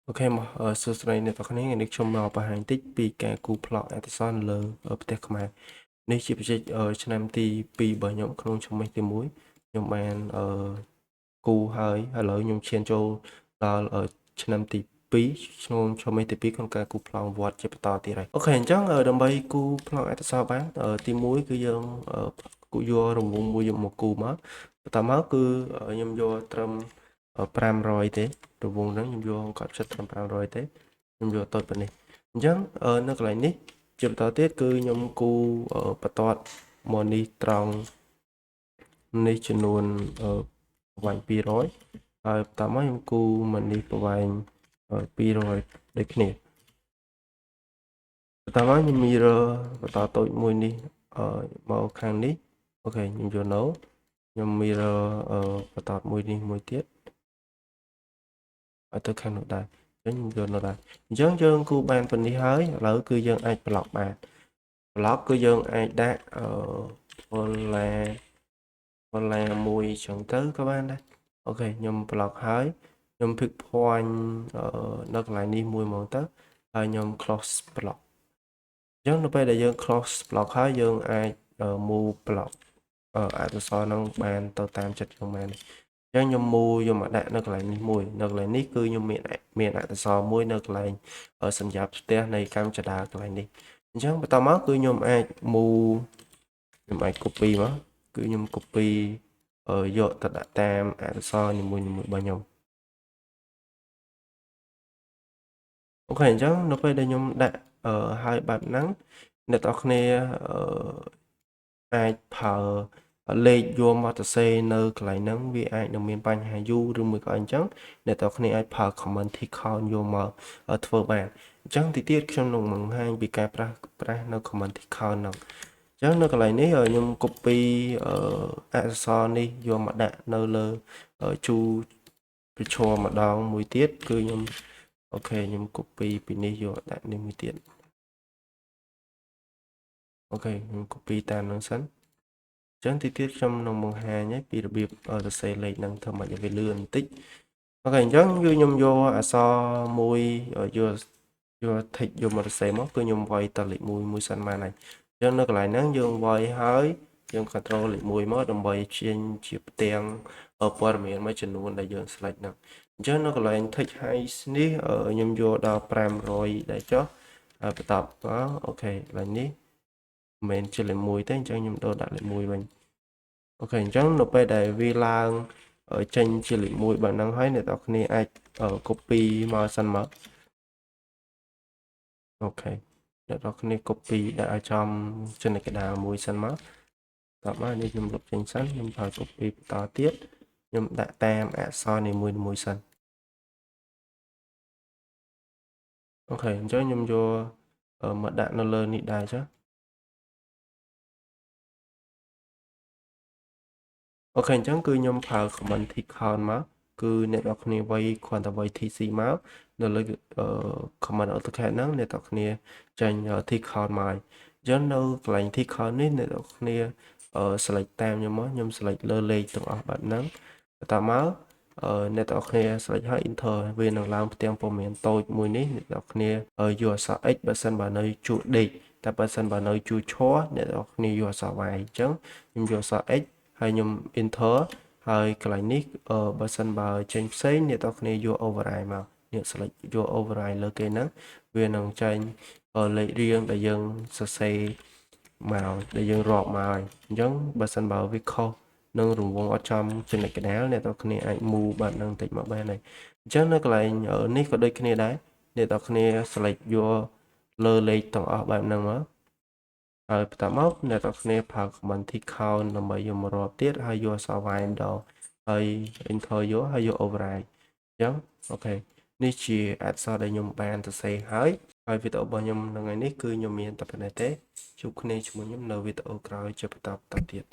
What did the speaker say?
OK មកសួស្តីអ្នកទាំងគ្នាថ្ងៃនេះខ្ញុំមកបង្ហាញតិចពីការគូប្លង់អក្សរនៅលើផ្ទះខ្មែរនេះជា project ឆ្នាំទី2របស់ខ្ញុំក្នុងឆ្នាំទី1ខ្ញុំបានគូហើយឥឡូវខ្ញុំឈានចូលដល់ឆ្នាំទី2ក្នុងឆ្នាំទី2ក្នុងការគូប្លង់វត្តជាបន្តទៀតហើយ OK អញ្ចឹងដើម្បីគូប្លង់អក្សរបានទី1គឺយើងគូយករង្វង់មួយយកមកគូមកបន្តមកគឺខ្ញុំយកត្រឹម500ទេរង្វង់ហ្នឹងខ្ញុំយកកត់ចិត្តត្រឹម500ទេខ្ញុំយកតូចប៉ុណ្នេះអញ្ចឹងនៅកន្លែងនេះជាបន្តទៀតគឺខ្ញុំគូបន្ទាត់មកនេះត្រង់នេះចំនួនប្រវែង200ហើយបន្តមកខ្ញុំគូមកនេះប្រវែង200ដូចគ្នាបន្តមកខ្ញុំ mirror បន្តតូចមួយនេះមកខាងនេះ OK ខ្ញុំយក no ខ្ញុំ mirror បន្តមួយនេះមួយទៀតឲ្យទៅខាងនោះដែរអញ្ចឹងខ្ញុំយកនោះដែរអញ្ចឹងយើងគូបានប៉ុណ្នេះហើយឥឡូវគឺយើងអាច block បាន block គឺយើងអាចដាក់អឺ polar polar មួយអញ្ចឹងទៅក៏បានដែរ OK ខ្ញុំ block ហើយខ្ញុំ pick point នៅកន្លែងនេះមួយហ្មងទៅហើយខ្ញុំ close block អញ្ចឹងនៅពេលដែលយើង close block ហើយយើងអាច move block អក្សរហ្នឹងបានទៅតាមចិត្តយើងបានអញ្ចឹងខ្ញុំ move យកមកដាក់នៅកន្លែងនេះមួយនៅកន្លែងនេះគឺខ្ញុំមានអក្សរមួយនៅកន្លែងសញ្ញាផ្ទះនៃកម្មចដាកន្លែងនេះអញ្ចឹងបន្តមកគឺខ្ញុំអាច move ខ្ញុំអាច copy មកគឺខ្ញុំ copy យកទៅដាក់តាមអក្សរនីមួយៗរបស់ខ្ញុំ OK អញ្ចឹងនៅពេលដែលខ្ញុំដាក់ហើយបែបហ្នឹងអ្នកទាំងអស់គ្នាអាចប្រើលេខយកមកសរសេរនៅកន្លែងហ្នឹងវាអាចនឹងមានបញ្ហាយូរឬមួយក៏អីចឹងអ្នកទាំងគ្នាអាចប្រើ command tick count យកមកធ្វើបានអញ្ចឹងទីទៀតខ្ញុំនឹងបង្ហាញពីការប្រាស់ប្រាស់នៅ command tick count ហ្នឹងអញ្ចឹងនៅកន្លែងនេះខ្ញុំ copy អក្សរនេះយកមកដាក់នៅលើជួរប្រឈរម្ដងមួយទៀតគឺខ្ញុំ OK ខ្ញុំ copy ពីនេះយកដាក់នេះមួយទៀត OK ខ្ញុំ copy តាមនឹងសិនចឹងទីទៀតខ្ញុំនឹងបង្ហាញពីរបៀបសរសេរលេខហ្នឹងធ្វើម៉េចឲ្យវាលឿនបន្តិច OK អញ្ចឹងគឺខ្ញុំយកអក្សរមួយយកយក text យកមកសរសេរមកគឺខ្ញុំវាយតលេខ1មួយសិនបានហើយអញ្ចឹងនៅកន្លែងហ្នឹងយើងវាយហើយយើង control លេខ1មកដើម្បីជាញជាផ្ទាំងព័ត៌មានមួយចំនួនដែលយើង select ហ្នឹងអញ្ចឹងនៅកន្លែង text height នេះខ្ញុំយកដល់500ដែរចុះហើយបន្តមក OK កន្លែងនេះមិនមែនជាលេខ1ទេអញ្ចឹងខ្ញុំដូរដាក់លេខ1វិញ OK អញ្ចឹងនៅពេលដែលវាឡើងចេញជាលេខ1បែបហ្នឹងហើយអ្នកទាំងគ្នាអាច copy មកសិនមក OK អ្នកទាំងគ្នា copy ដាក់ឲ្យចំចំណុចកណ្ដាលមួយសិនមកតបមកនេះខ្ញុំលុបចេញសិនខ្ញុំប្រើ copy បន្តទៀតខ្ញុំដាក់តាមអក្សរនីមួយៗសិន OK អញ្ចឹងខ្ញុំយកមកដាក់នៅលើនេះដែរចា OK អញ្ចឹងគឺខ្ញុំប្រើ command tick count មកគឺអ្នកនរគ្នាវាយគ្រាន់តែវាយ TC មកនៅលើ command AutoCAD ហ្នឹងអ្នកនរគ្នាចេញ tick count មកហើយអញ្ចឹងនៅកន្លែង tick count នេះអ្នកនរគ្នា select តាមខ្ញុំមកខ្ញុំ select លើលេខទាំងអស់បែបហ្នឹងបន្តមកអ្នកទាំងអស់គ្នា select ហើយ enter វានឹងឡើងផ្ទាំងព័ត៌មានតូចមួយនេះអ្នកទាំងអស់គ្នាយកអក្សរ x បើសិនបើនៅជួរដេកតែបើសិនបើនៅជួរឈរអ្នកទាំងអស់គ្នាយកអក្សរ y អញ្ចឹងខ្ញុំយកអក្សរ x ហើយខ្ញុំ enter ហើយកន្លែងនេះបើសិនបើចេញផ្សេងអ្នកទាំងគ្នាយក override មកអ្នក select យក override លើគេហ្នឹងវានឹងចេញលេខរៀងដែលយើងសរសេរមកដែលយើងរាប់មកហើយអញ្ចឹងបើសិនបើវាខុសនឹងរង្វង់អត់ចំចំណុចកណ្ដាលអ្នកទាំងគ្នាអាច move បាននឹងតិចមកបានហើយអញ្ចឹងនៅកន្លែងនេះក៏ដូចគ្នាដែរអ្នកទាំងគ្នា select យកលើលេខទាំងអស់បែបហ្នឹងមកហើយបន្តមកអ្នកទាំងគ្នាប្រើ command tick count ដើម្បីយកមករាប់ទៀតហើយយកអក្សរ y ម្ដងហើយ enter យកហើយយក override អញ្ចឹង OK នេះជាអក្សរដែលខ្ញុំបានសរសេរហើយហើយវីដេអូរបស់ខ្ញុំនៅថ្ងៃនេះគឺខ្ញុំមានតែប៉ុណ្ណេះទេជួបគ្នាជាមួយខ្ញុំនៅវីដេអូក្រោយជាបន្តបន្តទៀត។